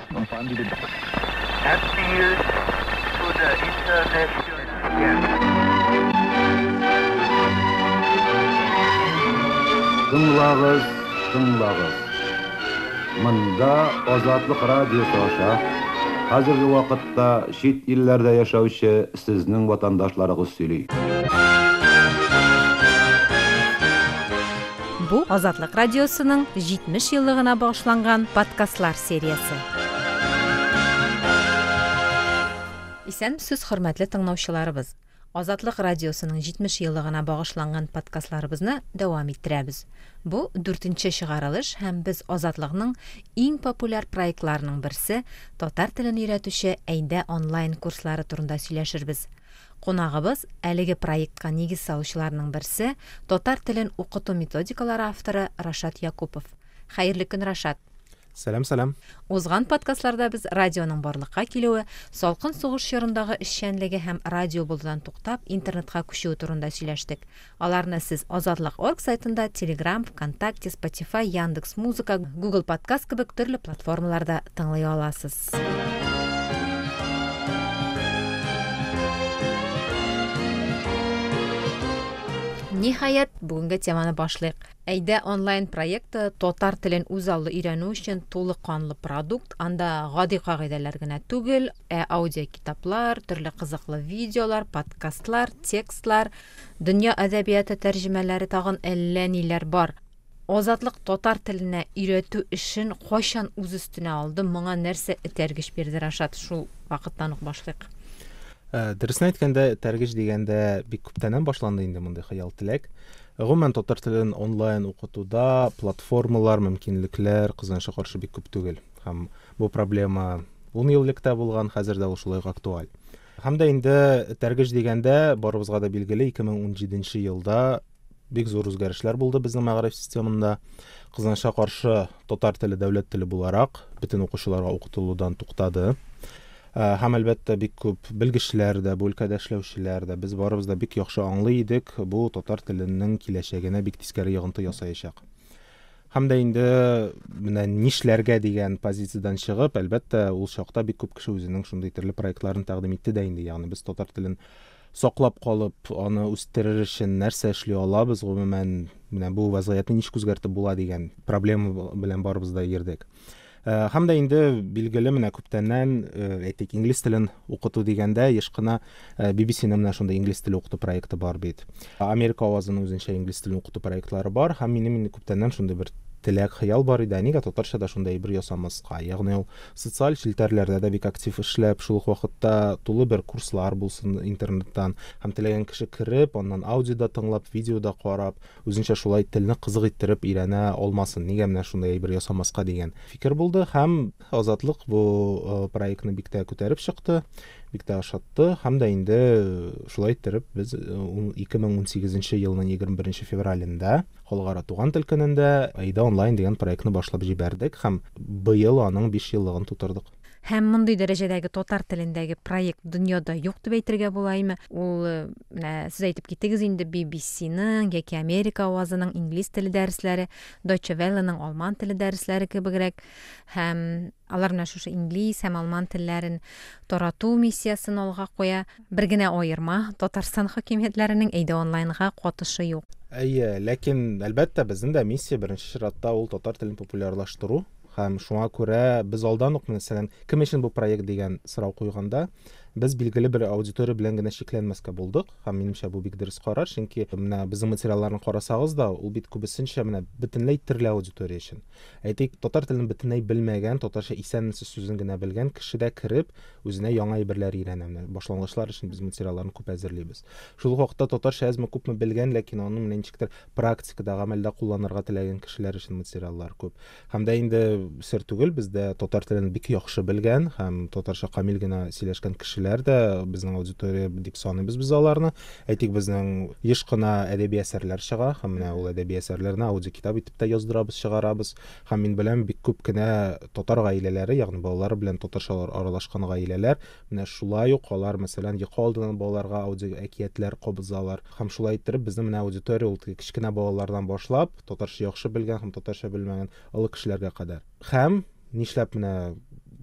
Appeal to the international. Тыңлагыз, тыңлагыз. Монда Азатлык радиосы аша хәзерге вакытта чит илләрдә яшәүче сезнең ватандашларыгыз сөйли. Бу Азатлык радиосының 70 еллыгына багышланган подкастлар сериясе. Исәнмесез, хөрмәтле тыңлаучыларыбыз. Азатлык радиосының 70 еллыгына багышланган подкастларыбызны дәвам иттерәбез. Бу дүртенче чыгарылыш һәм без Азатлыкның иң популяр проектларының берсе татар телен өйрәтүче Әйдә онлайн курслары турында сөйләшербез. Кунагыбыз әлеге проектка нигез салучыларның берсе, татар телен укыту методикалары авторы Рашат Якупов. Хәерле көн, Рашат. Сәлам, сәлам. Узган подкастларда без радионың барлыкка килүе, салкын сугыш чорындагы эшчәнлеге һәм радио булудан туктап, интернетка күчүе турында сөйләштек. Аларны сез Азатлык.орг сайтында, Telegram, ВКонтакте, Spotify, Яндекс Музыка, Google Подкаст кебек төрле платформаларда тыңлый аласыз. Ниһаять, бүгенге теманы башлыйк. Әйдә онлайн проекты татар телен үзаллы өйрәнү өчен тулы канлы продукт. Анда гади кагыйдәләр генә түгел, ә аудиокитаплар, төрле кызыклы видеолар, подкастлар, текстлар, дөнья әдәбияты тәрҗемәләре тагын әллә ниләр бар. Азатлык татар теленә өйрәтү эшен кайчан үз өстенә алды? Моңа нәрсә этәргеч бирде, Рашат? Шул вакыттан ук башлыйк. Дөресен әйткәндә, этәргеч дигәндә бик күптәннән башланды инде мондый хыял теләк. Гомумән, татар телен онлайн укытуда платформалар, мөмкинлекләр кызганычка каршы бик күп түгел. Һәм бу проблема 10 ел элек тә булган, хәзер дә ул шулай ук актуаль. Һәм дә инде этәргеч дигәндә, барыбызга да билгеле, 2017 елда бик зур үзгәрешләр булды безнең мәгариф системында. Кызганычка каршы, татар теле дәүләт теле буларак бөтен укучыларга укытылудан туктады. Һәм әлбәттә бик күп белгечләр дә, бу өлкәдә эшләүчеләр дә, без барыбыз да бик яхшы аңлый идек, бу татар теленең киләчәгенә бик тискәре йогынты ясаячак. Һәм дә инде менә нишләргә дигән позициядән чыгып, әлбәттә, ул чакта бик күп кеше үзенең шундый төрле проектларын тәкъдим итте дә инде. Ягъни без татар телен саклап калып, аны үстерер өчен нәрсә эшли алабыз, гомумән, менә бу вазгыятьне ничек үзгәртеп була дигән проблема белән барыбыз да йөрдек. Һәм дә инде билгеле менә күптәннән, әйтик, инглиз телен укыту дигәндә еш кына BBC-ның менә шундый инглиз теле укыту проекты бар бит. Америка авазының үзенчә инглиз телен укыту проектлары бар һәм минем инде күптәннән шундый бер теләк, хыял бар иде, ә нигә татарча да шундый әйбер ясамаска? Ягъни ул социаль челтәрләрдә дә бик актив эшләп, шул ук вакытта тулы бер курслар булсын интернеттан һәм теләгән кеше кереп, аннан аудио да тыңлап, видео да карап, үзенчә шулай телне кызык иттереп өйрәнә алмасын, нигә менә шундый әйбер ясамаска дигән фикер булды һәм Азатлык бу проектны бик тә күтәреп чыкты, бик тә ошатты һәм дә инде шулай иттереп без 2018 елның 21 февралендә Халыкара туган тел көнендә Әйдә онлайн дигән проектны башлап җибәрдек һәм быел аның 5 еллыгын тутырдык. Һәм мондый дәрәҗәдәге татар телендәге проект дөньяда юк дип әйтергә була име? Ул менә сез әйтеп киттегез инде BBC-ның яки Америка авазының инглиз теле дәресләре, Deutsche Welle-ның алман теле дәресләре кебегрәк. Һәм алар менә шушы инглиз һәм алман телләрен тарату миссиясен алга куя. Бер генә аерма, Татарстан хакимиятләренең Әйдә онлайнга катышы юк. Әйе, ләкин, әлбәттә, безнең дә миссия беренче чиратта ул татар телен популярлаштыру. Һәм шуңа күрә без алдан ук, мәсәлән, кем өчен бу проект дигән сорау куйганда, без билгеле бер аудитория белән генә чикләнмәскә булдык. Һәм минемчә бу бик дөрес карар, чөнки менә безнең материалларны карасагыз да, ул бит күбесенчә менә бөтенләй төрле аудитория өчен. Әйтик, татар телен бөтенләй белмәгән, татарча исәнмесез сүзен генә белгән кеше дә кереп, үзенә яңа әйберләр өйрәнә. Менә башлангычлар өчен без материалларны күп әзерлибез. Шул ук вакытта татарча әзме-күпме белгән, ләкин аны менә ничектер практикада, гамәлдә кулланырга теләгән кешеләр өчен материаллар күп. Һәм дә инде сер түгел, бездә татар телен бик яхшы белгән һәм татарча камил генә сөйләшкән кешеләр дә безнең аудитория дип саныйбыз без аларны. Әйтик, безнең еш кына әдәби әсәрләр чыга һәм менә ул әдәби әсәрләрне аудиокитап итеп тә яздырабыз, чыгарабыз. Һәм мин беләм, бик күп кенә татар гаиләләре, ягъни балалары белән татарча аралашкан гаиләләр, менә шулай ук алар, мәсәлән, йокы алдыннан балаларга аудио әкиятләр кабызалар. Һәм шулай иттереп, безнең менә аудитория ул теге кечкенә балалардан башлап, татарча яхшы белгән һәм татарча белмәгән олы кешеләргә кадәр. Һәм нишләп менә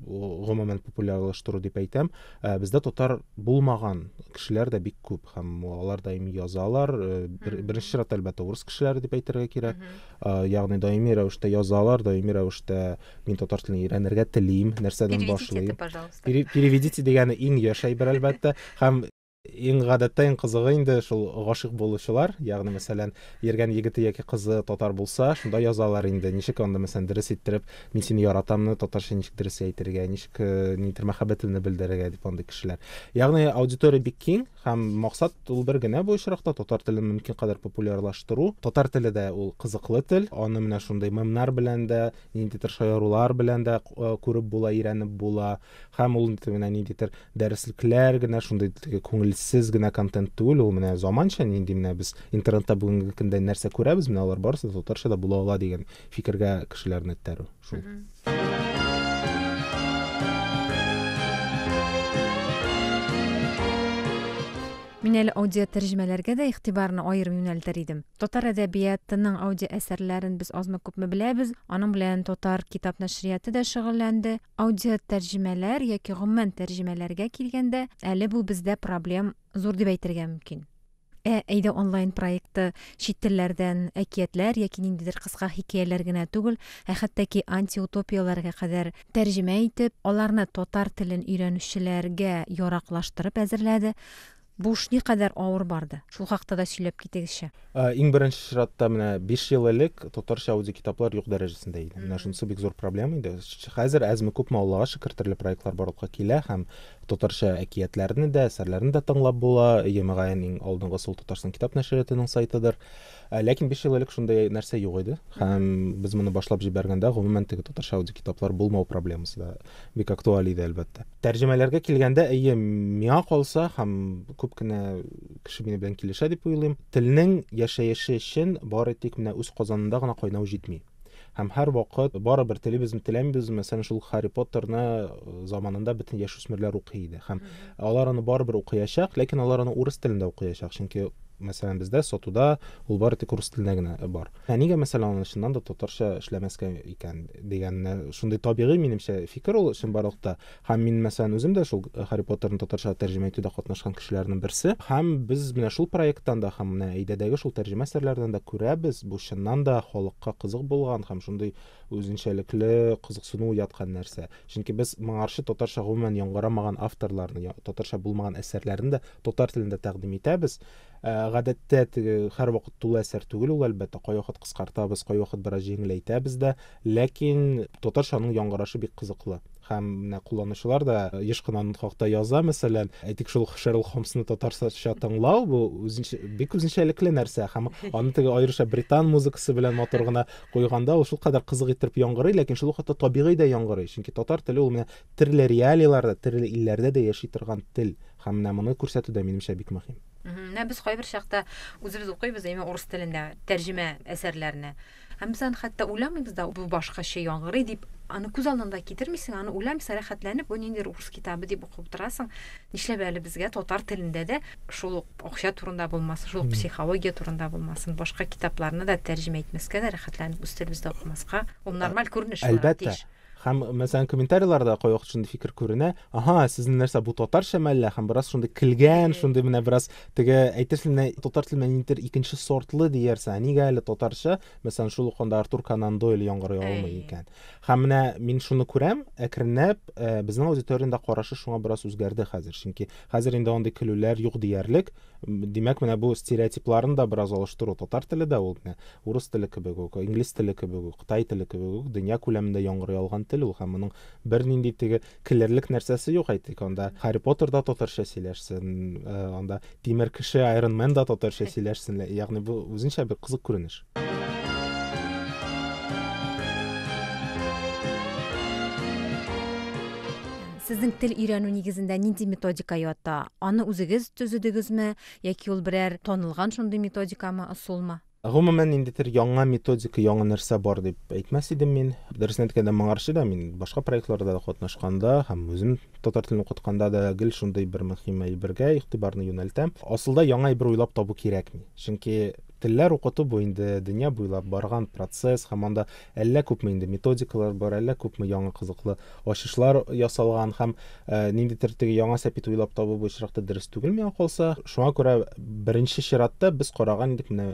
гомумән популярлаштыру дип әйтәм. Бездә татар булмаган кешеләр дә бик күп һәм алар даими язалар. Беренче чиратта, әлбәттә, урыс кешеләре дип әйтергә кирәк. Ягъни даими рәвештә язалар, даими рәвештә мин татар телен өйрәнергә телим, нәрсәдән башлыйм. Переведите, пожалуйста. Переведите дигәне иң яшь әйбер, әлбәттә. Һәм иң гадәттә иң кызыгы инде шул гашыйк булучылар, ягъни мәсәлән, йөргән егете яки кызы татар булса, шунда язалар инде, ничек анда мәсәлән дөрес иттереп, мин сине яратамны татарча ничек дөрес әйтергә, ничек нидер мәхәббәтемне белдерергә дип андый кешеләр. Ягъни аудитория бик киң һәм максат ул бер генә бу очракта татар телен мөмкин кадәр популярлаштыру. Татар теле дә ул кызыклы тел, аны менә шундый мемнар белән дә, ниндидер шаярулар белән дә күреп була, өйрәнеп була. Һәм ул инде менә ниндидер дәреслекләр генә, шундый теге күңелсез генә контент түгел, ул менә заманча нинди менә без интернетта бүгенге көндә нәрсә күрәбез, менә алар барысы да татарча да була ала дигән фикергә кешеләрне этәрү шул. Мин әле аудио тәрҗемәләргә дә игътибарны аерым юнәлтер идем. Татар әдәбиятының аудио әсәрләрен без азмы-күпме беләбез. Аның белән татар китап нәшрияты да шөгыльләнде. Аудио тәрҗемәләр яки гомумән тәрҗемәләргә килгәндә, әле бу бездә проблем зур дип әйтергә мөмкин. Ә Әйдә онлайн проекты чит телләрдән әкиятләр яки ниндидер кыска хикәяләр генә түгел, ә хәтта ки антиутопияләргә кадәр тәрҗемә итеп, аларны татар телен өйрәнүчеләргә яраклаштырып әзерләде. Бу эш никадәр авыр барды? Шул хакта да сөйләп китегезче. Иң беренче чиратта менә 5 ел элек татарча аудиокитаплар юк дәрәҗәсендә иде. Менә шунысы бик зур проблема иде. Хәзер әзме-күпме, Аллага шөкер, төрле проектлар барлыкка килә һәм татарча әкиятләрне дә, әсәрләрне дә тыңлап була. Әйе, мөгаен, иң алдынгысы ул Татарстан китап нәшриятының сайтыдыр. Ләкин 5 ел элек шундый нәрсә юк иде. Һәм без моны башлап җибәргәндә, гомумән, теге татарча аудиокитаплар булмау проблемасы да бик актуаль иде, әлбәттә. Тәрҗемәләргә килгәндә, әйе, миңа калса, һәм күп кенә кеше минем белән килешә дип уйлыйм, телнең яшәеше өчен бары тик менә үз казанында гына кайнау җитми. Һәм һәрвакыт барыбер телибезме, теләмибезме, мәсәлән, шул Харри Поттерны заманында бөтен яшүсмерләр укый иде. Һәм алар аны барыбер укыячак, ләкин алар аны урыс телендә укыячак, чөнки мәсәлән, бездә сатуда ул бары тик урыс телендә генә бар. Ә нигә, мәсәлән, аны чыннан да татарча эшләмәскә икән дигән шундый табигый, минемчә, фикер ул чынбарлыкта. Һәм мин, мәсәлән, үзем дә шул Харри Поттерны татарча тәрҗемә итүдә катнашкан кешеләрнең берсе. Һәм без менә шул проекттан да, һәм менә Әйдәдәге шул тәрҗемә әсәрләреннән дә күрәбез, бу чыннан да халыкка кызык булган һәм шундый үзенчәлекле кызыксыну уяткан нәрсә. Чөнки без моңарчы татарча гомумән яңгырамаган авторларны, татарча булмаган әсәрләрне дә татар телендә тәкъдим итәбез. Гадәттә теге һәрвакыт тулы әсәр түгел ул, әлбәттә, кайвакыт кыскартабыз, кайвакыт бераз җиңеләйтәбез дә, ләкин татарча аның яңгырашы бик кызыклы. Һәм менә кулланучылар да еш кына аның хакта яза, мәсәлән, әйтик, шул Шерлок Холмсны татарча тыңлау, бу үзенчә, бик үзенчәлекле нәрсә, һәм аны теге аеруча британ музыкасы белән матур гына куйганда ул шулкадәр кызык иттереп яңгырый, ләкин шул ук вакытта табигый да яңгырый, чөнки татар теле ул менә төрле реалияләрдә, төрле илләрдә дә яши торган тел, һәм менә моны күрсәтү дә, минемчә, бик мөһим. Менә без кайбер чакта үзебез укыйбыз, әмма урыс телендә тәрҗемә әсәрләрне. Һәм без аны хәтта уйламыйбыз да, бу башкача яңгырый дип, аны күз алдында китермисең, аны уйламыйсың, рәхәтләнеп, бу ниндидер урыс китабы дип укып утырасың. Нишләп әле безгә татар телендә дә шул ук акча турында булмасын, шул ук психология турында булмасын, башка китапларны да тәрҗемә итмәскә дә, рәхәтләнеп үз телебездә укымаска, ул нормаль күренеш булырга Әлбәттә. тиеш. Һәм, мәсәлән, комментарийларда кайвакыт шундый фикер күренә, аһа, сезнең нәрсә, бу татарча мәллә? Һәм бераз шундый көлгән, шундый менә бераз теге әйтерсең, менә татар теле менә ниндидер икенче сортлы диярсең, ә нигә әле татарча, мәсәлән, шул ук анда Артур Конан Дойль яңгырый алмый икән. Һәм менә мин шуны күрәм, әкренләп безнең аудиториянең дә карашы шуңа бераз үзгәрде хәзер, чөнки хәзер инде андый көлүләр юк диярлек. Димәк, менә бу стереотипларны да бераз алыштыру, татар теле дә ул менә урыс теле кебек үк, инглиз теле кебек үк, кытай теле кебек үк дөнья күләмендә яңгырый алган тел ул, һәм моның бернинди теге көлерлек нәрсәсе юк, әйтик, анда Харри Поттер да татарча сөйләшсен, анда Тимер кеше, Айрон Мэн да татарча сөйләшсен, ягъни бу үзенчә бер кызык күренеш. Сезнең тел өйрәнү нигезендә нинди методика ята? Аны үзегез төзедегезме яки ул берәр танылган шундый методикамы, ысулмы? Гомумән, ниндидер яңа методика, яңа нәрсә бар дип әйтмәс идем мин. Дөресен әйткәндә, моңарчы да мин башка проектларда да катнашканда һәм үзем татар телен укытканда да гел шундый бер мөһим әйбергә игътибарны юнәлтәм. Асылда яңа әйбер уйлап табу кирәкми. Чөнки Телләр укыту бу инде дөнья буйлап барган процесс, һәм анда әллә күпме инде методикалар бар, әллә күпме яңа кызыклы ачышлар ясалган һәм ниндидер теге яңа сәпит уйлап табу бу очракта дөрес түгел миңа калса. Шуңа күрә беренче чиратта без караган идек менә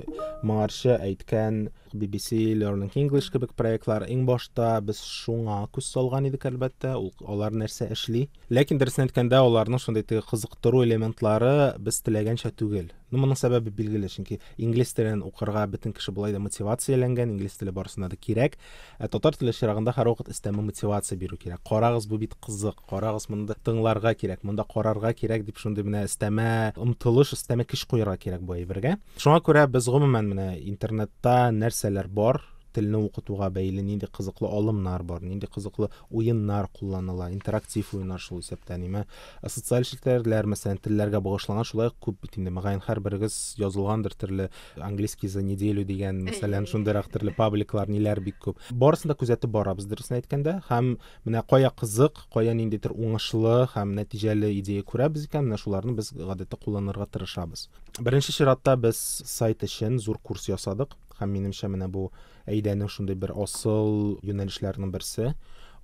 моңарчы әйткән BBC Learning English кебек проектлар. Иң башта без шуңа күз салган идек, әлбәттә, ул алар нәрсә эшли. Ләкин дөресен әйткәндә, аларның шундый теге кызыктыру элементлары без теләгәнчә түгел. Ну, моның сәбәбе билгеле, чөнки инглиз телен укырга бөтен кеше болай да мотивацияләнгән, инглиз теле барысына да кирәк. Ә татар теле очрагында һәрвакыт өстәмә мотивация бирү кирәк. Карагыз, бу бит кызык, карагыз, монда тыңларга кирәк, монда карарга кирәк дип шундый менә өстәмә омтылыш, өстәмә көч куярга кирәк бу әйбергә. Шуңа күрә без гомумән менә интернетта нәрсәләр бар, телне укытуга бәйле нинди кызыклы алымнар бар, нинди кызыклы уеннар кулланыла, интерактив уеннар шул исәптән, име. Социаль челтәрләр, мәсәлән, телләргә багышланган шулай ук күп бит инде. Мөгаен, һәрберегез язылгандыр төрле английский за неделю дигән, мәсәлән, шундыйрак төрле пабликлар, ниләр бик күп. Барысын да күзәтеп барабыз, дөресен әйткәндә, һәм менә кая кызык, кая ниндидер уңышлы һәм нәтиҗәле идея күрәбез икән, менә шуларны без гадәттә кулланырга тырышабыз. Беренче чиратта без сайт өчен зур курс ясадык, һәм минемчә менә бу әйдәнең шундый бер асыл юнәлешләренең берсе.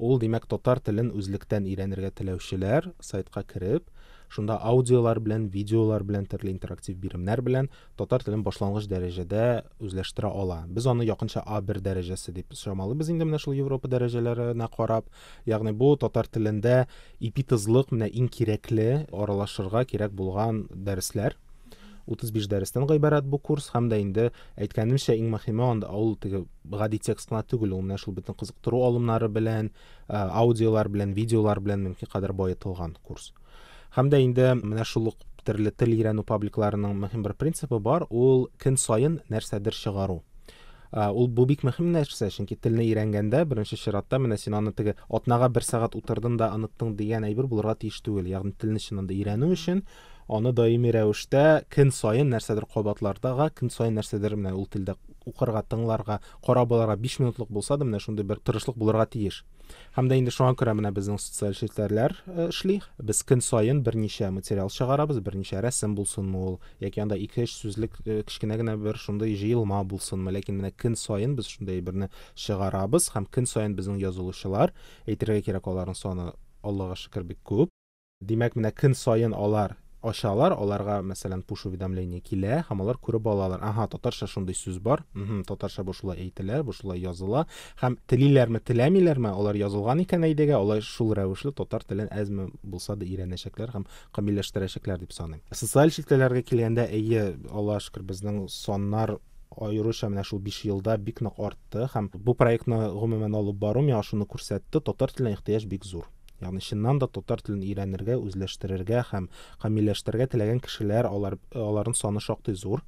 Ул, димәк, татар телен үзлектән өйрәнергә теләүчеләр сайтка кереп, шунда аудиолар белән, видеолар белән, төрле интерактив биремнәр белән татар телен башлангыч дәрәҗәдә үзләштерә ала. Без аны якынча А1 дәрәҗәсе дип чамалыйбыз инде менә шул Европа дәрәҗәләренә карап. Ягъни бу татар телендә ипи тозлык менә иң кирәкле, аралашырга кирәк булган дәресләр. 35 дәрестән гыйбарәт бу курс, һәм дә инде әйткәнемчә, иң мөһиме анда ул теге гади текст кына түгел, ул менә шул бөтен кызыктыру алымнары белән, аудиолар белән, видеолар белән мөмкин кадәр баетылган курс. Һәм дә инде менә шул ук төрле тел өйрәнү пабликларының мөһим бер принцибы бар, ул көн саен нәрсәдер чыгару. Ул бу бик мөһим нәрсә, чөнки телне өйрәнгәндә беренче чиратта менә син аны теге атнага бер сәгать утырдың да оныттың дигән әйбер булырга тиеш түгел. Ягъни телне чыннан да өйрәнү өчен аны даими рәвештә көн саен нәрсәдер кабатларга, көн саен нәрсәдер менә ул телдә укырга, тыңларга, карап алырга 5 минутлык булса да менә шундый бер тырышлык булырга тиеш. Һәм дә инде шуңа күрә менә безнең социаль челтәрләр эшли. Без көн саен берничә материал чыгарабыз, берничә рәсем булсынмы ул, яки анда 2-3 сүзлек кечкенә генә бер шундый җыелма булсынмы, ләкин менә көн саен без шундый әйберне чыгарабыз һәм көн саен безнең язылучылар, әйтергә кирәк, аларның саны Аллага шөкер бик күп. Димәк, менә көн саен алар ачалар, аларга, мәсәлән, push уведомление килә һәм алар күреп алалар. Ага, татарча шундый сүз бар. Татарча бу шулай әйтелә, бу шулай языла. Һәм телиләрме, теләмиләрме, алар язылган икән әйдәгә, алар шул рәвешле татар телен әзме булса да өйрәнәчәкләр һәм камилләштерәчәкләр дип саныйм. Социаль челтәрләргә килгәндә, әйе, Аллага шөкер, безнең саннар аеруча менә шул 5 елда бик нык артты һәм бу проектны гомумән алып бару миңа шуны күрсәтте, татар теленә ихтыяҗ бик зур. Ягъни чыннан да татар телен өйрәнергә, үзләштерергә һәм камилләштерергә теләгән кешеләр, аларның саны шактый зур.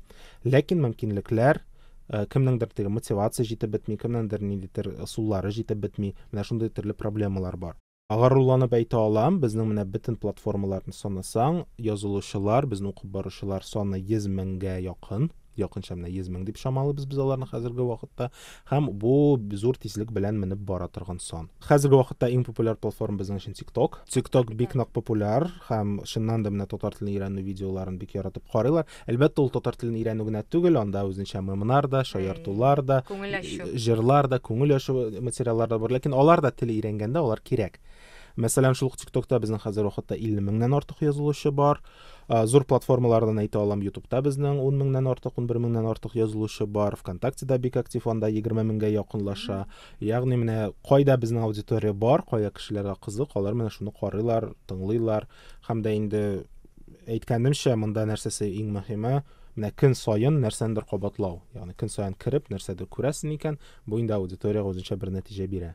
Ләкин мөмкинлекләр, кемнеңдер теге мотивация җитеп бетми, кемнеңдер ниндидер ысуллары җитеп бетми. Менә шундый төрле проблемалар бар. Горурланып әйтә алам, безнең менә бөтен платформаларны санасаң, язылучылар, безне укып баручылар саны 100 меңгә якын. Якынча менә 100 мең дип чамалыйбыз без аларны хәзерге вакытта. Һәм бу зур тизлек белән менеп бара торган сан. Хәзерге вакытта иң популяр платформа безнең өчен TikTok. TikTok бик нык популяр һәм чыннан да менә татар телен өйрәнү видеоларын бик яратып карыйлар. Әлбәттә, ул татар телен өйрәнү генә түгел, анда үзенчә мемнар да, шаяртулар да, Күңел ачу. җырлар да, күңел ачу материаллар да бар. Ләкин алар да тел өйрәнгәндә алар кирәк. Мәсәлән, шул ук TikTokта безнең хәзер вакытта 50 меңнән артык язылучы бар. Зур платформалардан әйтә алам, YouTube'та безнең 10 меңнән артык, 11 меңнән артык язылучы бар. ВКонтактеда бик актив, анда 20 меңгә якынлаша. Ягъни менә кайда безнең аудитория бар, кая кешеләргә кызык, алар менә шуны карыйлар, тыңлыйлар. Һәм дә инде әйткәнемчә, монда нәрсәсе иң мөһиме, менә көн саен нәрсәндер кабатлау. Ягъни көн саен кереп нәрсәдер күрәсең икән, бу инде аудиториягә үзенчә бер нәтиҗә бирә.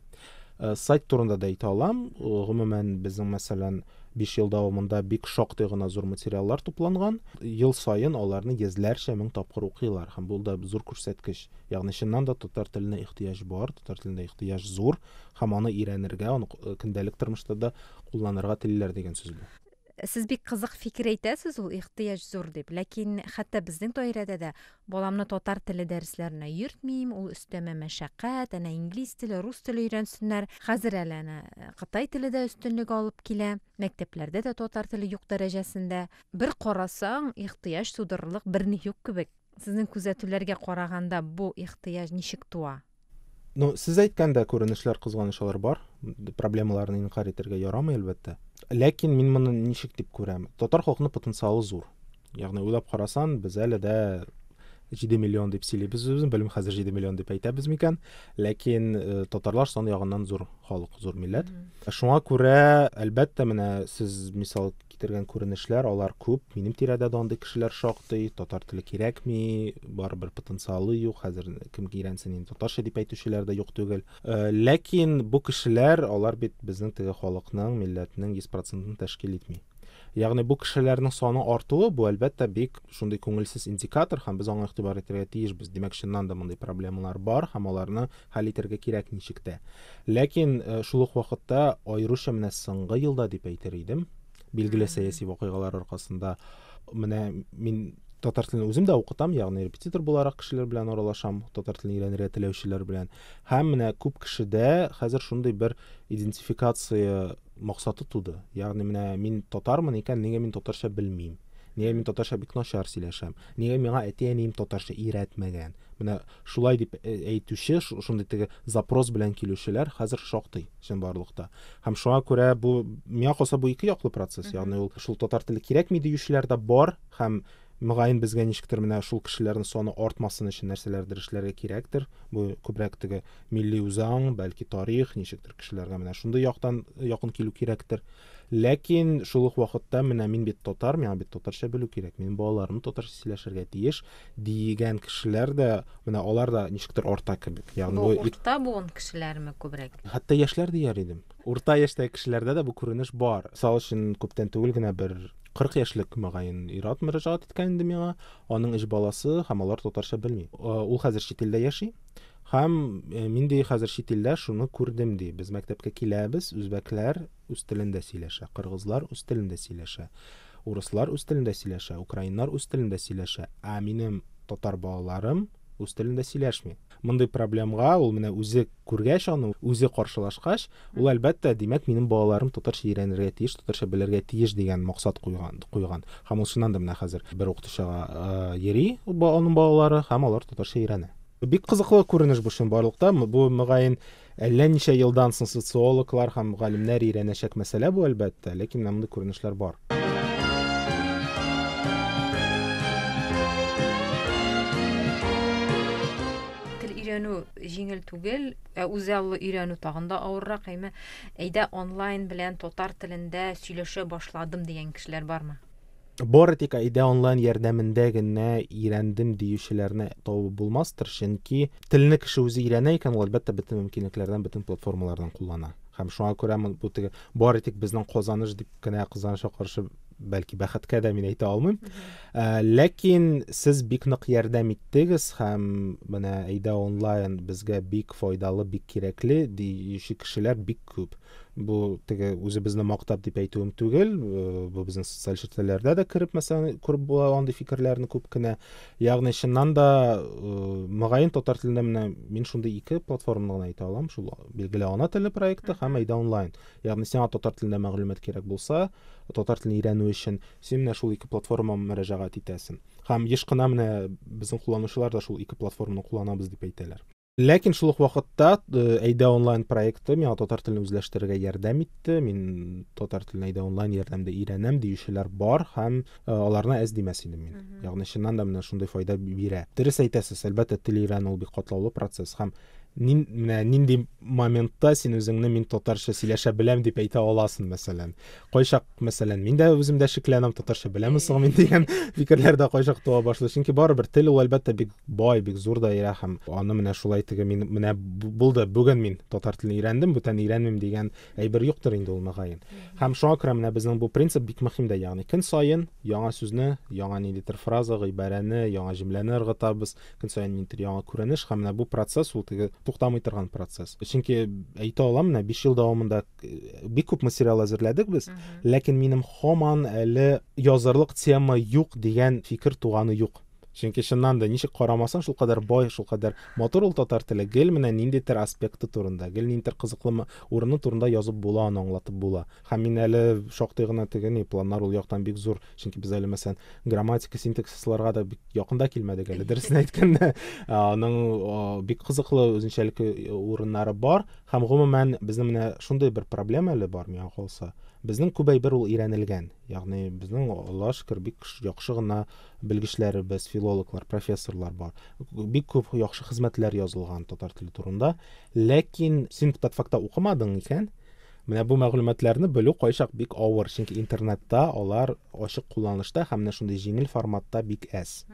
Сайт турында да әйтә алам. Гомумән, безнең, мәсәлән, 5 ел дәвамында бик шактый гына зур материаллар тупланган. Ел саен аларны йөзләрчә мең тапкыр укыйлар һәм бу да зур күрсәткеч. Ягъни чыннан да татар теленә ихтыяҗ бар, татар теленә ихтыяҗ зур һәм аны өйрәнергә, аны көндәлек тормышта да кулланырга телиләр дигән сүз бу. Сез бик кызык фикер әйтәсез, ул ихтыяҗ зур дип. Ләкин хәтта безнең даирәдә дә баламны татар теле дәресләренә йөртмим, ул өстәмә мәшәкать, әнә инглиз теле, рус теле өйрәнсеннәр. Хәзер әле әнә кытай теле дә өстенлек алып килә. Мәктәпләрдә дә татар теле юк дәрәҗәсендә. Бер карасаң, ихтыяҗ тудырырлык берни юк кебек. Сезнең күзәтүләргә караганда бу ихтыяҗ ничек туа? Ну, сез әйткәндә күренешләр, кызганыч, алар бар. Проблемаларны инкарь итәргә ярамый, әлбәттә. Ләкин мин моны ничек дип күрәм? Татар халкының потенциалы зур. Ягъни уйлап карасан, без әле дә 7 миллион дип сөйлибез үзебезне, белмим хәзер 7 миллион дип әйтәбез микән, ләкин татарлар сан ягыннан зур халык, зур милләт. Шуңа күрә, әлбәттә, менә сез мисал китергән күренешләр, алар күп. Минем тирәдә дә андый кешеләр шактый. Татар теле кирәкми, барыбер потенциалы юк, хәзер кем өйрәнсен инде татарча дип әйтүчеләр дә юк түгел. Ләкин бу кешеләр, алар бит безнең теге халыкның, милләтнең 100 процентын тәшкил итми. Ягъни бу кешеләрнең саны артуы, бу әлбәттә бик шундый күңелсез индикатор һәм без аңа игътибар итәргә тиешбез. Димәк, чыннан да мондый проблемалар бар һәм аларны хәл итәргә кирәк ничек тә. Ләкин шул ук вакытта аеруча менә соңгы елда дип әйтер идем, билгеле сәяси вакыйгалар аркасында менә мин татар телен үзем дә укытам, ягъни репетитор буларак кешеләр белән аралашам, татар телен өйрәнергә теләүчеләр белән. Һәм менә күп кешедә хәзер шундый бер идентификация максаты туды. Ягъни менә мин татармын икән, нигә мин татарча белмим? Нигә мин татарча бик начар сөйләшәм? Нигә миңа әти-әнием татарча өйрәтмәгән? Менә шулай дип әйтүче, шундый теге запрос белән килүчеләр хәзер шактый чынбарлыкта. Һәм шуңа күрә бу, миңа калса, бу ике яклы процесс. Ягъни ул шул татар теле кирәкми диючеләр дә бар һәм мөгаен безгә ничектер менә шул кешеләрнең саны артмасын өчен нәрсәләрдер эшләргә кирәктер. Бу күбрәк теге милли үзаң, бәлки тарих, ничектер кешеләргә менә шундый яктан якын килү кирәктер. Ләкин шул ук вакытта менә мин бит татар, миңа бит татарча белү кирәк, минем балаларым татарча сөйләшергә тиеш дигән кешеләр дә, менә алар да ничектер арта кебек. Ягъни бу урта буын кешеләрме күбрәк? Хәтта яшьләр дияр идем. Урта яшьтәге кешеләрдә дә бу күренеш бар. Мисал өчен, күптән түгел генә бер 40 яшьлек мөгаен ир-ат мөрәҗәгать иткән инде миңа. Аның өч баласы һәм алар татарча белми. Ул хәзер чит илдә яши. Һәм мин ди хәзер чит илдә шуны күрдем ди. Без мәктәпкә киләбез, үзбәкләр үз телендә сөйләшә, кыргызлар үз телендә сөйләшә, урыслар үз телендә сөйләшә, украиннар үз телендә сөйләшә, ә минем татар балаларым үз телендә сөйләшми. Мондый проблемга ул менә үзе күргәч аны, үзе каршылашкач, ул әлбәттә, димәк, минем балаларым татарча өйрәнергә тиеш, татарча белергә тиеш дигән максат куйган, куйган. Һәм ул чыннан да менә хәзер бер укытучыга йөри аның балалары һәм алар татарча өйрәнә. Бик кызыклы күренеш бу чынбарлыкта. Бу мөгаен әллә ничә елдан соң социологлар һәм галимнәр өйрәнәчәк мәсьәлә бу әлбәттә, ләкин менә мондый күренешләр бар. Тел өйрәнү җиңел түгел, ә үзаллы өйрәнү тагын да авыррак, әйме? Әйдә онлайн белән татар телендә сөйләшә башладым дигән кешеләр бармы? Бары тик Әйдә онлайн ярдәмендә генә өйрәндем диючеләрне табып булмастыр, чөнки телне кеше үзе өйрәнә икән, ул әлбәттә бөтен мөмкинлекләрдән, бөтен платформалардан куллана. Һәм шуңа күрә бу теге бары тик безнең казаныш дип кенә кызганычка каршы бәлки бәхеткә дә мин әйтә алмыйм. Ләкин сез бик нык ярдәм иттегез һәм менә Әйдә онлайн безгә бик файдалы, бик кирәкле диюче кешеләр бик күп. Бу теге үзебезне мактап дип әйтүем түгел, бу безнең социаль челтәрләрдә дә кереп, мәсәлән, күреп була андый фикерләрне күп кенә. Ягъни чыннан да, мөгаен татар телендә менә мин шундый ике платформаны гына әйтә алам, шул билгеле Ана теле проекты һәм Әйдә онлайн. Ягъни сиңа татар телендә мәгълүмат кирәк булса, татар телен өйрәнү өчен син менә шул ике платформага мөрәҗәгать итәсең. Һәм еш кына менә безнең кулланучылар да шул ике платформаны кулланабыз дип әйтәләр. Ләкин шул ук вакытта Әйдә онлайн проекты миңа татар телен үзләштерергә ярдәм итте. Мин татар телен Әйдә онлайн ярдәмдә өйрәнәм диючеләр бар һәм аларны әз димәс идем мин. Ягъни чыннан да менә шундый файда бирә. Дөрес әйтәсез, әлбәттә, тел өйрәнү ул бик катлаулы процесс һәм менә нинди моментта син үзеңне мин татарча сөйләшә беләм дип әйтә аласың, мәсәлән. Кайчак, мәсәлән, мин дә үзем дә шикләнәм, татарча беләмме соң мин дигән фикерләр дә кайчак туа башлый. Чөнки барыбер тел ул әлбәттә бик бай, бик зур даирә һәм аны менә шулай теге мин менә булды, бүген мин татар телен өйрәндем, бүтән өйрәнмим дигән әйбер юктыр инде ул мөгаен. Һәм шуңа күрә менә безнең бу принцип бик мөһим дә, ягъни көн саен яңа сүзне, яңа ниндидер фраза, гыйбарәне, яңа җөмләне ыргытабыз, көн саен ниндидер яңа күренеш һәм менә бу процесс ул теге туктамый торган процесс. Чөнки әйтә алам, менә 5 ел дәвамында бик күп материал әзерләдек без, ләкин минем һаман әле язарлык тема юк дигән фикер туганы юк. Чөнки чыннан да ничек карамасаң, шулкадәр бай, шулкадәр матур ул татар теле. Гел менә ниндидер аспекты турында, гел ниндидер кызыклы урыны турында язып була, аны аңлатып була. Һәм мин әле шактый гына теге ни, планнар ул яктан бик зур. Чөнки без әле, мәсәлән, грамматика, синтаксисларга да бик якын да килмәдек әле, дөресен әйткәндә. Аның бик кызыклы үзенчәлекле урыннары бар. Һәм гомумән безнең менә шундый бер проблема әле бар, миңа калса. Безнең күп әйбер ул өйрәнелгән. Ягъни безнең, Аллаһка шөкер, бик яхшы гына белгечләребез, филологлар, профессорлар бар. Бик күп яхшы хезмәтләр язылган татар теле турында. Ләкин син татфакта укымадың икән, менә бу мәгълүматларны белү кайчак бик авыр, чөнки интернетта алар ачык кулланышта һәм менә шундый җиңел форматта бик әз.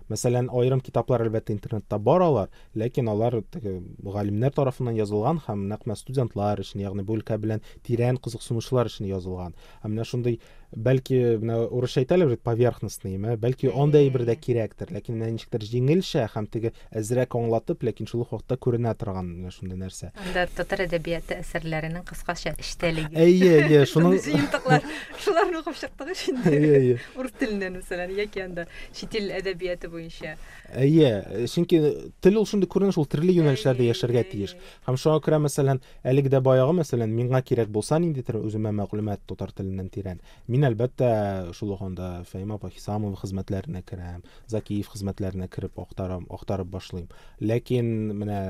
Мәсәлән, аерым китаплар әлбәттә интернетта бар алар, ләкин алар теге галимнәр тарафыннан язылган һәм нәкъ менә студентлар өчен, ягъни бу өлкә белән тирән кызыксынучылар өчен язылган. Ә менә шундый, бәлки, менә урысча әйтәләр бит, поверхностный, ме, бәлки андый әйбер дә кирәктер, ләкин менә ничектер җиңелчә һәм теге әзрәк аңлатып, ләкин шул ук вакытта күренә торган менә шундый нәрсә. Анда татар әдәбияты әсәрләренең кыскача эчтәлеге. Әйе, әйе, шуның җыентыклар. Шуларны укып чыктык ич инде. Әйе, әйе. Урыс теленнән, мәсәлән, яки анда чит ил әдәбияты буенча. Әйе, чөнки тел ул шундый күренеш, ул төрле юнәлешләрдә яшәргә тиеш. Һәм шуңа күрә, мәсәлән, әлеге дә баягы, мәсәлән, миңа кирәк булса ниндидер үземә мәгълүмат татар теленнән тирән, мин, әлбәттә, шул ук анда Фәһимә апа Хисамова хезмәтләренә керәм, Закиев хезмәтләренә кереп актарам, актарып башлыйм. Ләкин менә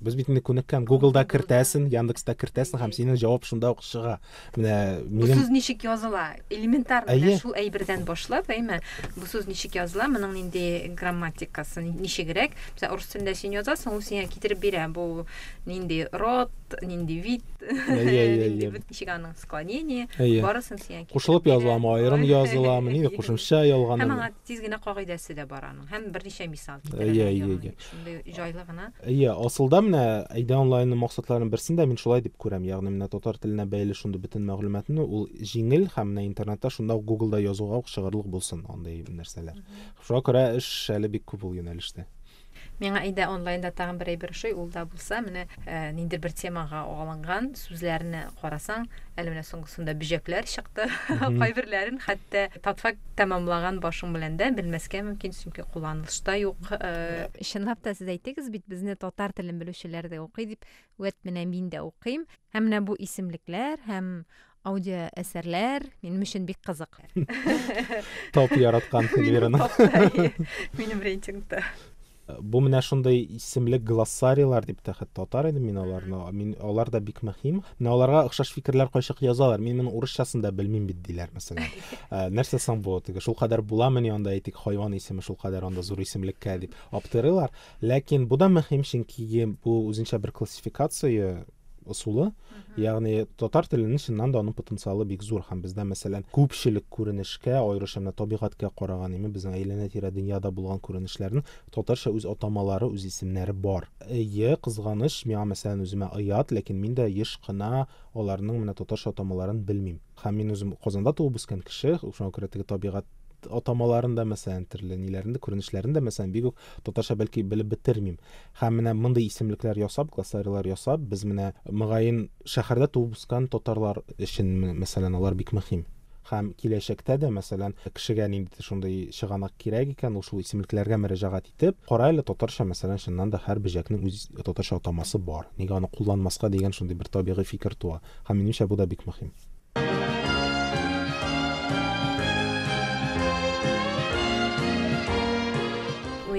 без бит инде күнеккән, Гуглда кертәсен, Яндекста кертәсен һәм синең җавап шунда ук чыга. Менә минем... Бу сүз ничек языла? Элементар менә шул әйбердән башлап, әйме? Бу сүз ничек языла? Моның нинди грамматикасы, ничегрәк? Мәсәлән, урыс телендә син язасың, ул сиңа китереп бирә. Бу нинди род, нинди вид, нинди ничек аның склонение, барысын сиңа китереп. Кушылып языламы, аерым языламы, нинди кушымча ялганы. Һәм аңа тиз генә кагыйдәсе дә бар аның. Һәм берничә мисал китерә. Әйе, әйе, әйе. Шундый җайлы гына. Әйе, асылда менә Әйдә онлайнның максатларының берсен дә мин шулай дип күрәм. Ягъни менә татар теленә бәйле шундый бөтен мәгълүматны ул җиңел һәм менә интернетта шунда ук Гуглда язуга ук чыгарлык булсын андый нәрсәләр. Шуңа күрә эш әле бик күп ул юнәлештә. Миңа Әйдә онлайнда тагын бер әйбер ошый, ул да булса, менә ниндидер бер темага алынган сүзләрне карасаң, әле менә соңгысында бөҗәкләр чыкты. Кайберләрен хәтта татфак тәмамлаган башың белән дә белмәскә мөмкин, чөнки кулланылышта юк. Чынлап та сез әйттегез бит, безне татар телен белүчеләр дә укый дип. Вәт менә мин дә укыйм. Һәм менә бу исемлекләр һәм аудио әсәрләр минем өчен бик кызык. Топ яраткан Эльвираның. Минем рейтингта. Бу менә шундый исемлек глоссарийлар дип тә хәтта атар идем мин аларны. Мин алар да бик мөһим. Менә аларга охшаш фикерләр кайчак язалар. Мин моның урысчасын да белмим бит диләр, мәсәлән. Нәрсә соң бу? Теге шулкадәр буламыни анда әйтик хайван исеме шулкадәр анда зур исемлеккә дип аптырыйлар. Ләкин бу да мөһим, чөнки бу үзенчә бер классификация ысулы. Ягъни татар теленең чыннан да аның потенциалы бик зур һәм бездә, мәсәлән, күпчелек күренешкә, аеруча менә табигатькә караган, име безнең әйләнә-тирә дөньяда булган күренешләрнең татарча үз атамалары, үз исемнәре бар. Әйе, кызганыч, миңа, мәсәлән, үземә оят, ләкин мин дә еш кына аларның менә татарча атамаларын белмим. Һәм мин үзем Казанда туып үскән кеше, шуңа күрә теге табигать атамаларын да, мәсәлән, төрле ниләрен дә, күренешләрен дә, мәсәлән, бик үк татарча бәлки белеп бетермим. Һәм менә мондый исемлекләр ясап, глоссарийлар ясап, без менә мөгаен шәһәрдә туып үскән татарлар өчен, мәсәлән, алар бик мөһим. Һәм киләчәктә дә, мәсәлән, кешегә ниндидер шундый чыганак кирәк икән, ул шул исемлекләргә мөрәҗәгать итеп, кара әле, татарча, мәсәлән, чыннан да һәр бөҗәкнең үз татарча атамасы бар, нигә аны кулланмаска дигән шундый бер табигый фикер туа. Һәм минемчә, бу да бик мөһим.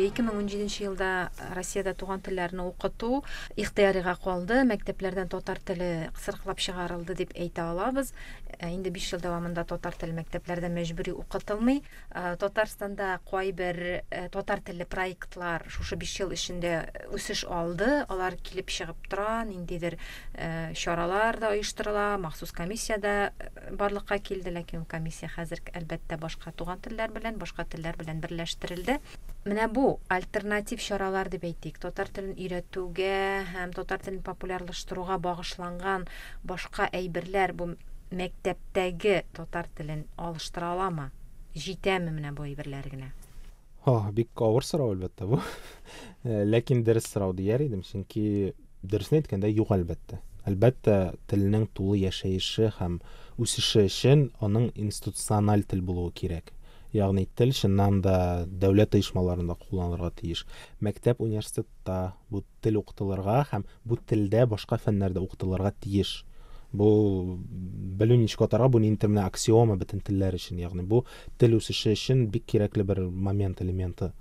2017 елда Россиядә туган телләрне укыту ихтыярига калды. Мәктәпләрдән татар теле кысрыклап чыгарылды дип әйтә алабыз. Инде 5 ел дәвамында татар теле мәктәпләрдә мәҗбүри укытылмый. Татарстанда кайбер татар телле проектлар шушы 5 ел эчендә үсеш алды. Алар килеп чыгып тора, ниндидер чаралар да оештырыла, махсус комиссия дә барлыкка килде, ләкин ул комиссия хәзер әлбәттә башка туган телләр белән, башка телләр белән берләштерелде. Менә бу альтернатив чаралар дип әйтик, татар телен өйрәтүгә һәм татар телен популярлаштыруга багышланган башка әйберләр бу мәктәптәге татар телен алыштыра аламы? Җитәме менә бу әйберләр генә? Һо, бик авыр сорау, әлбәттә, бу. Ләкин дөрес сорау дияр идем, чөнки дөресен әйткәндә, юк, әлбәттә. Әлбәттә, телнең тулы яшәеше һәм үсеше өчен аның институциональ тел булуы кирәк. Ягъни тел чыннан да дәүләт оешмаларында кулланылырга тиеш. Мәктәп, университетта бу тел укытылырга һәм бу телдә башка фәннәр дә укытылырга тиеш. Бу белмим ничек атарга, бу ниндидер менә аксиома бөтен телләр өчен, ягъни бу тел үсеше өчен бик кирәкле бер момент, элементы.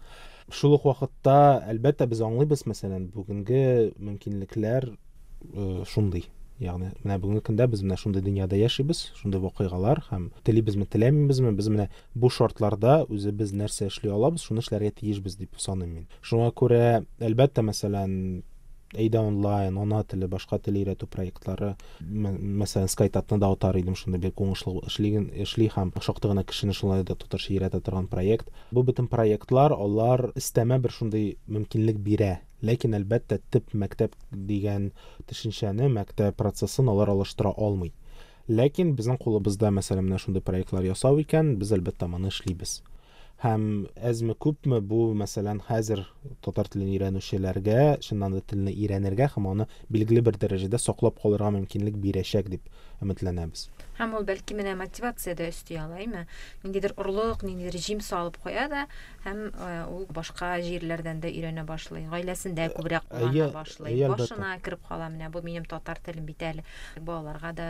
Шул ук вакытта, әлбәттә, без аңлыйбыз, мәсәлән, бүгенге мөмкинлекләр э, шундый. Ягъни менә бүгенге көндә без менә шундый дөньяда яшибез, шундый вакыйгалар һәм телибезме, теләмибезме, без менә бу шартларда үзебез нәрсә эшли алабыз, шуны эшләргә тиешбез дип саныйм мин. Шуңа күрә, әлбәттә, мәсәлән, әйдә онлайн, ана теле, башка тел өйрәтү проектлары, мәсәлән, SkyTat-ны да атар идем, шундый бик уңышлы эшли, эшли һәм шактый гына кешене шулай да татарча өйрәтә торган проект. Бу бөтен проектлар, алар өстәмә бер шундый мөмкинлек бирә. Ләкин, әлбәттә, төп мәктәп дигән төшенчәне, мәктәп процессын алар алыштыра алмый. Ләкин безнең кулыбызда, мәсәлән, менә шундый проектлар ясау икән, без, әлбәттә, моны эшлибез. Һәм әзме-күпме бу, мәсәлән, хәзер татар телен өйрәнүчеләргә, чыннан да телне өйрәнергә һәм аны билгеле бер дәрәҗәдә саклап калырга мөмкинлек бирәчәк дип өметләнәбез. Һәм ул бәлки менә мотивация дә өсти ала, әйме? Ниндидер орлык, ниндидер җим салып куя да, һәм ул башка җирләрдән дә өйрәнә башлый, гаиләсендә күбрәк куллана башлый, башына кереп кала, менә бу минем татар телем бит әле, балаларга да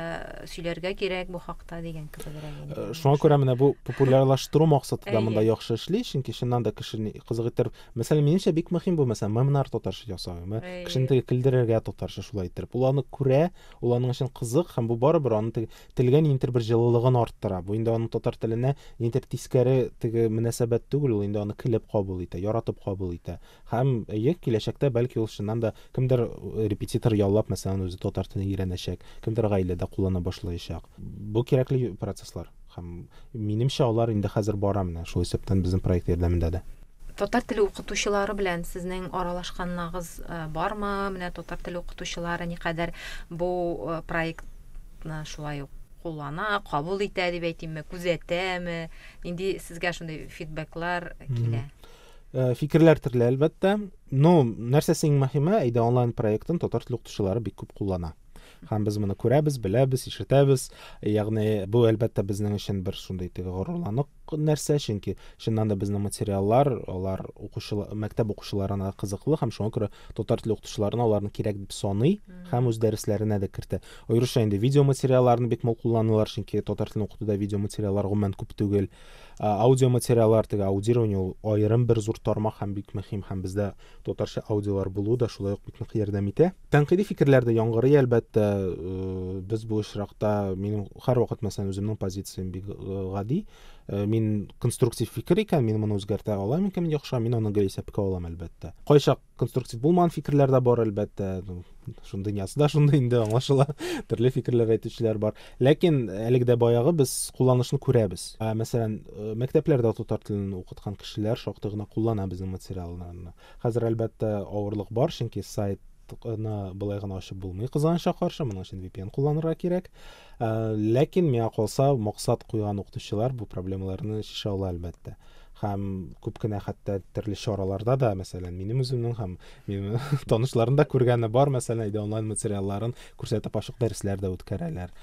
сөйләргә кирәк бу хакта дигән кебегрәк инде. Шуңа күрә менә бу популярлаштыру максаты да монда яхшы эшли, чөнки чыннан да кешене кызык иттереп, мәсәлән, минемчә бик мөһим бу, мәсәлән, мемнар татарча ясау, кешене теге көлдерергә татарча шулай иттереп. Ул аны күрә, ул аның өчен кызык һәм бу барыбер аны теге телгә ниндидер бер җылылыгын арттыра. Бу инде аның татар теленә ниндидер тискәре теге мөнәсәбәт түгел, ул инде аны көлеп кабул итә, яратып кабул итә. Һәм әйе, киләчәктә бәлки ул чыннан да кемдер э, репетитор яллап, мәсәлән, үзе татар телен өйрәнәчәк, кемдер гаиләдә куллана башлаячак. Бу кирәкле процесслар. Һәм минемчә алар инде хәзер бара менә, шул исәптән безнең проект ярдәмендә дә. Татар теле укытучылары белән сезнең аралашканнагыз э, бармы? Менә татар теле укытучылары никадәр бу э, проектны шулай ук куллана, кабул итә дип әйтимме, күзәтәме? Нинди сезгә шундый фидбэклар килә? Э, фикерләр төрле, әлбәттә. Но нәрсәсе иң мөһиме, әйдә онлайн проектын татар теле укытучылары бик күп куллана. Һәм без моны күрәбез, беләбез, ишетәбез. Ягъни бу әлбәттә безнең өчен бер шундый теге горурланык нәрсә, чөнки чыннан да безнең материаллар, алар укучылар, мәктәп укучыларына кызыклы һәм шуңа күрә татар теле укытучыларына аларны кирәк дип саный һәм үз дәресләренә дә кертә. Аеруча инде видео материалларны бик мул кулланалар, чөнки татар телен укытуда видео материаллар гомумән күп түгел. Аудио материаллар, теге аудирование ул аерым бер зур тармак һәм бик мөһим һәм бездә татарча аудиолар булу да шулай ук бик нык ярдәм итә. Тәнкыйди фикерләр дә яңгырый, әлбәттә. Э, без бу очракта минем һәрвакыт, мәсәлән, үземнең позициям бик э, гади. Э, мин конструктив фикер икән, мин моны үзгәртә алам икән, яхшы, мин аны гел исәпкә алам, әлбәттә. Кайчак конструктив булмаган фикерләр дә бар, әлбәттә. Шундый дөньясы да шундый инде, аңлашыла. Төрле фикерләр әйтүчеләр бар. Ләкин әлеге дә баягы без кулланышны күрәбез. Ә, мәсәлән, мәктәпләрдә татар телен укыткан кешеләр шактый гына куллана безнең материалларны. Хәзер, әлбәттә, авырлык бар, чөнки сайтны болай гына ачып булмый, кызганычка каршы, моның өчен VPN кулланырга кирәк. Ә, ләкин миңа калса, максат куйган укытучылар бу проблемаларны чишә ала, әлбәттә. Һәм күп кенә хәтта төрле чараларда да, мәсәлән, минем үземнең һәм минем танышларым да күргәне бар, мәсәлән, әйдә онлайн материалларын күрсәтеп ачык дәресләр дә үткәрәләр.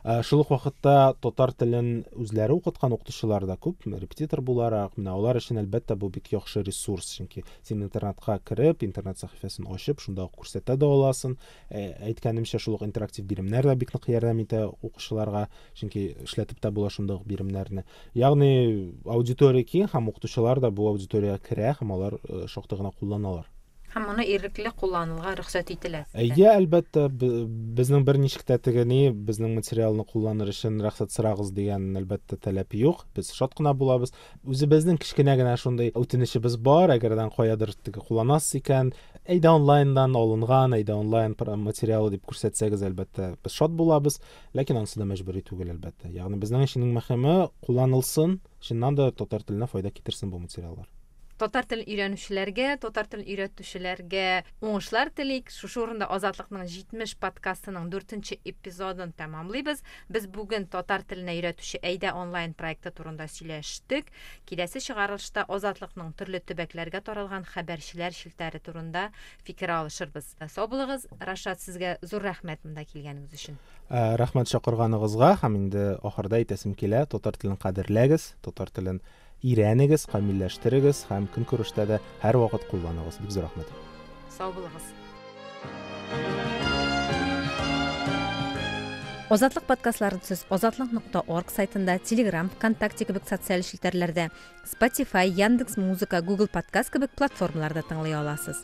Ә, шул ук вакытта татар телен үзләре укыткан укытучылар да күп, репетитор буларак, менә алар өчен әлбәттә бу бик яхшы ресурс, чөнки син интернетка кереп, интернет сәхифәсен ачып, шунда ук күрсәтә дә аласың. Ә, әйткәнемчә, шул ук интерактив биремнәр дә бик нык ярдәм итә укучыларга, чөнки эшләтеп тә була шунда ук биремнәрне. Ягъни аудитория киң һәм укытучылар да бу аудиториягә керә һәм алар э, шактый гына кулланалар. Һәм моны ирекле кулланылга рөхсәт ителә. Әйе, әлбәттә, безнең берничек тә теге ни, безнең материалны кулланыр өчен рөхсәт сорагыз дигән, әлбәттә, таләп юк. Без шат кына булабыз. Үзебезнең кечкенә генә шундый үтенечебез бар, әгәрдән каядыр теге кулланасыз икән, әйдә онлайннан алынган, әйдә онлайн материалы дип күрсәтсәгез, әлбәттә, без шат булабыз. Ләкин анысы да мәҗбүри түгел, әлбәттә. Ягъни безнең өчен иң мөһиме кулланылсын, чыннан да татар теленә файда китерсен бу материаллар. Татар телен өйрәнүчеләргә, татар телен өйрәтүчеләргә уңышлар телик. Шушы урында Азатлыкның 70 подкастының 4 эпизодын тәмамлыйбыз. Без бүген татар теленә өйрәтүче Әйдә онлайн проекты турында сөйләштек. Киләсе чыгарылышта Азатлыкның төрле төбәкләргә таралган хәбәрчеләр челтәре турында фикер алышырбыз. Сау булыгыз. Рашат, сезгә зур рәхмәт монда килгәнегез өчен. Ә, рәхмәт чакырганыгызга һәм инде ахырда әйтәсем килә, татар телен кадерләгез, татар телен Өйрәнегез, камилләштерегез һәм көнкүрештә дә һәрвакыт кулланыгыз. Бик зур рәхмәт. Сау булыгыз. Азатлык подкастларын сез азатлык.орг сайтында, Telegram, ВКонтакте кебек социаль челтәрләрдә, Spotify, Яндекс Музыка, Google Подкаст кебек платформаларда тыңлый аласыз.